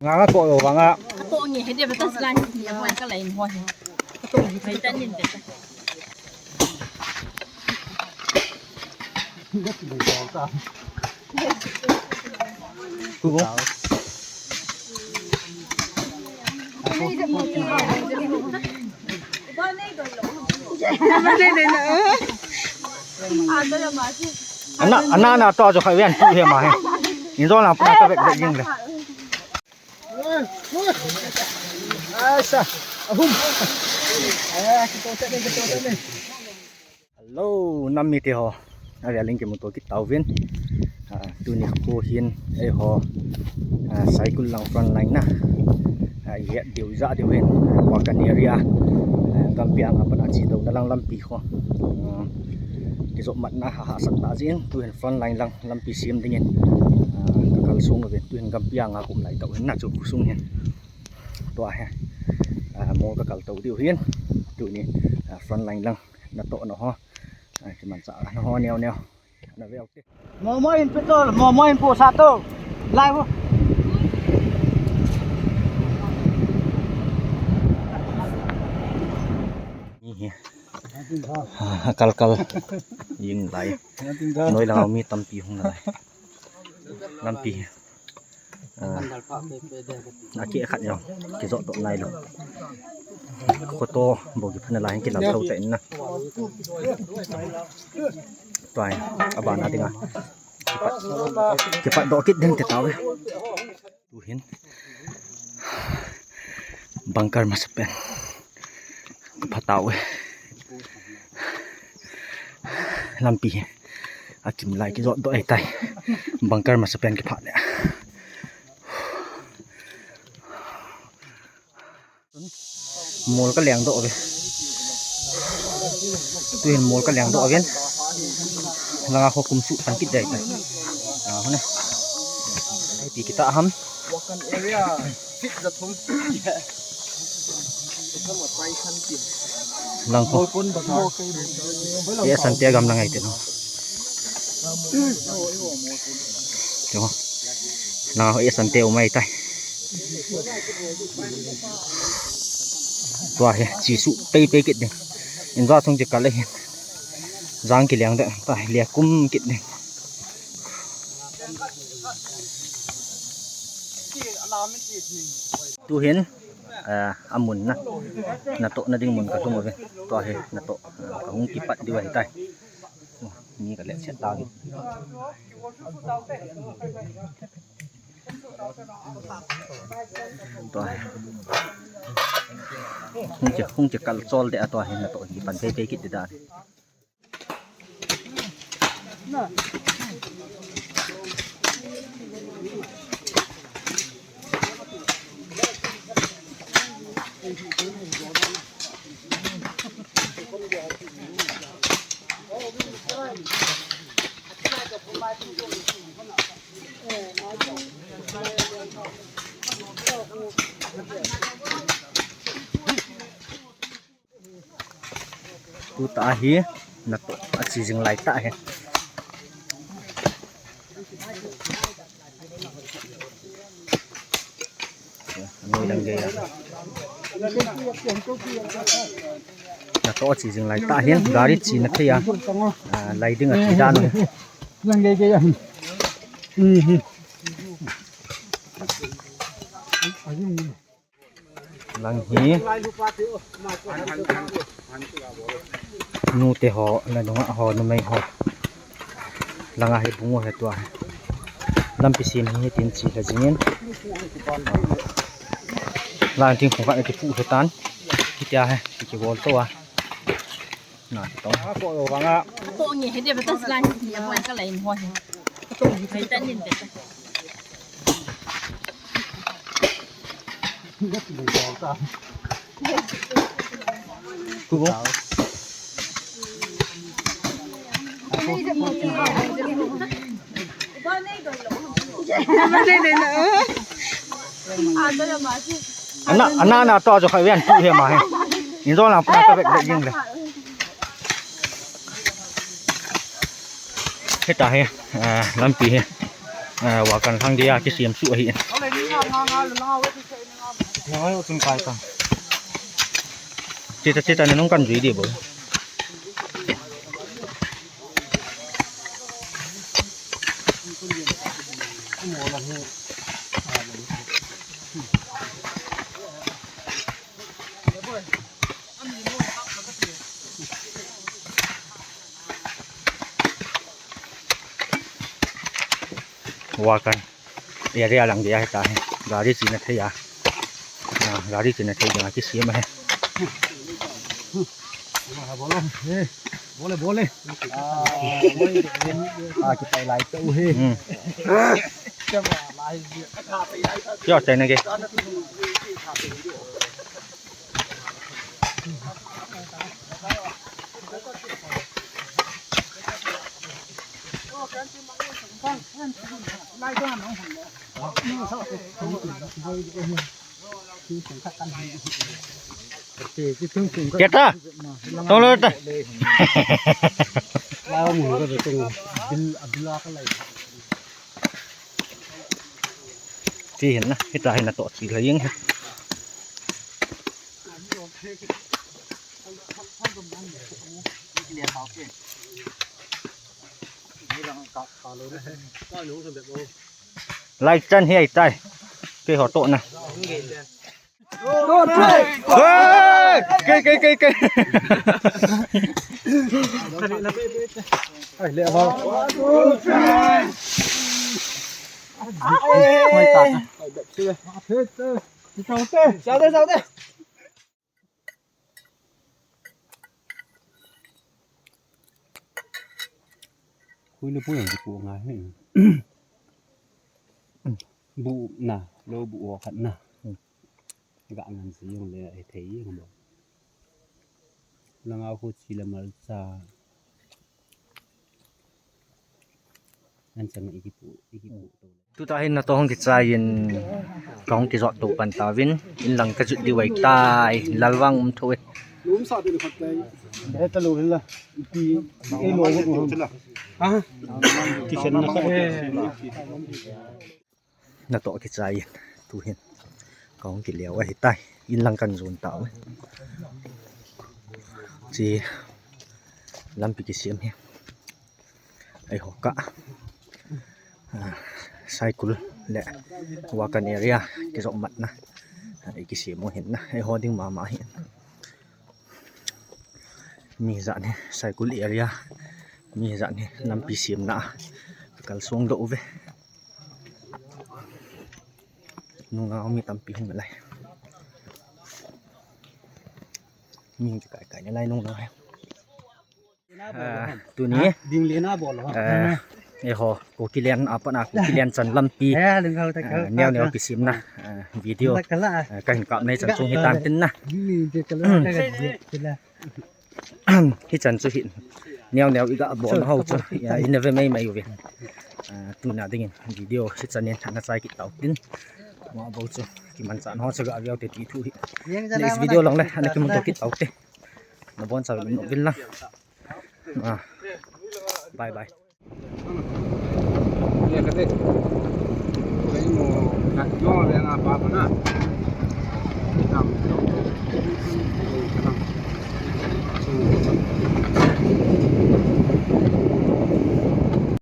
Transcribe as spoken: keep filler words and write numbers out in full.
Nga nga ko lo vanga. Ko ngi he de ba ta slan ni ya ka lai mo he. Ko ngi he ta nin de. Kubo. Ana, ana, na to jo khai ven tu he ma he. Ni jo na pa ka vek vek jing le. Asa, ahum. Aya, kito sa ni, kito sa ni. Hello, nam mite ho. Avel in kimuto kit tauvin. Ah, tuni khu hin eiho, ah, Saikul lang front line na. Ah, i het diu ja diu hin. Wakan area. Ah, gampi anga pat a chi dona lang lampi khu. Ah, kijop matna ha ha sat ta jin. Tu hin front line lang lampi sem dingin. Ah, ka kal sung uvin. Tu hin gampi anga kum lai tau hin na chu khu sung hin. Tua hi. Ah, mol ka kal tau diu hin. Tuni, ah, front line lang. Na to na ho. Ai, kimanchah na ho neo neo. Na ve ok. Momo in petrol, momo in pu sa to. Lai ho. Ni hi. Ah, kal kal. Yin lai. Noi lang mi tampi hung lai. Lampi. Ah. Aki khat jong. Kijot doh nai lou. Khoto bo kiphan lai kilal thou ta in na. Tua hi. Abana dinga. Kipat, kipat doh kit ding te tau. Tu hin. Bunker masapen. Ka pha tau e. Lampi hi. Akim lai kijot doh ahitai. Bunker masapen kipha le. Mol ka leng doh ve. Tu hin mol ka leng doh ve. Langa kho kum su pan kit dai ta. Ah, hone. Ai pi kita ham. Wakan area fit za thum. Lang ho. Ye sante gam lang ai te no. Cho. Lang ho ye sante umai tai. Tua hi, chi su pei pei kit ding. In va sung chi kal le hi. Jang ki liang de, ta hi lia kum kit ding. Tu hin, eh, amun na. Na to na ding mun ka tung ave. Tua hi, na to, eh, ka hung kipat diu ahi tai. Mi ka le chet ta gi. Tua hi. Hung che, hung che kal chol de a tua hi na to hi pan pei pei kit de da. Tu ta hi, na to, a chi jing lai ta hi. Ngoi lang gei a. Na to chi jing lai ta hin, gari chi na thei a. Ah, lai ding a chi dan. Lang gei gei a. Hmm, hmm. Lang hi. Nute ho, la nunga ho, numei ho. Langa hi bungu hi tua hi. Lampi sem hi tin chi la jingin. Lang ting khong khat kipu hi tan. Kitia hi, kikibol to a. Na, tong. Ko lo vanga. Ko ngi he de ba ta slan ni ya ka lai mo he. Ko ngi he ta nin de. Kubo. Ana, ana, na to jo khai ven tu he ma he. Ni jo lang pa ka vek vek jing le. Heta hi, ah, lampi hi. Ah, wa kan thang dia kisem su hi. Ngai o chun kai ta. Chita chita ne nung kan jui di bo. Wakan. Area lang dia hita he. Gari chena thei a. Ah, gari chena thei dinga kisem ahi. Bole, bole. Ah, kitai lai tau he. Hmm. Kya chai na ke? Keta. Tolo ta. Ti hin na, hita hin na to ti la ying. Lai chan hi ai tai. Keiho tohna. Hey! Kei, kei, kei, kei. Ai, le ho. Mai ta. Sao te, sao te. Khui le pui ang kipu ngai he. Bu na, lo bu o khat na. Ga ngan si jong le ai thei jong bo. Langa khu chi le malcha. An chang i kipu, i kipu to. Tuta hin natoh hung kichai in kahung kijot to pan tauvin, in lang kajot diu ahitai, lalvang um thou e. Lum sa de khat tai. He ta lo hila. Ipi, ei lo ko. Ha? Kitchen na ka. Natoh kichai in, tu hin. Kahung kileo ahitai, in lang kan jon tau e. Chi lampi kisem hi. Eiho ka, ah, Saikul le Wakan area kijop matna, ah, ikisem u hin na, eiho ding mama hin. Mi jat ni Saikul area, mi jat ni lampi semna a kalsong doh uve. Nunga mi tampi hung lai. Mi kai kai ni lai nunga. Ah, tuni, ding le na bol ho. Ah, eiho, Kukiland, apa na, Kukiland chan lampi. Eh, ling ho ta. Ah, neo neo kisemna, ah, video. Ah, kahin kap nei chan chung hitan tin na. Ni je kala. Hichan chu hin. Neo neo iga bol ho chu. Ya, in ve mai mai uve. Ah, tuna dingin video hichan in ana chai kit tau tin. Ma bo chu. Kimanchah ho chu ga veu te ti thu hi. Next video lang le, ana kimu to kit tau te. Nabonchauvin um uvin lang. Ah. Bye bye.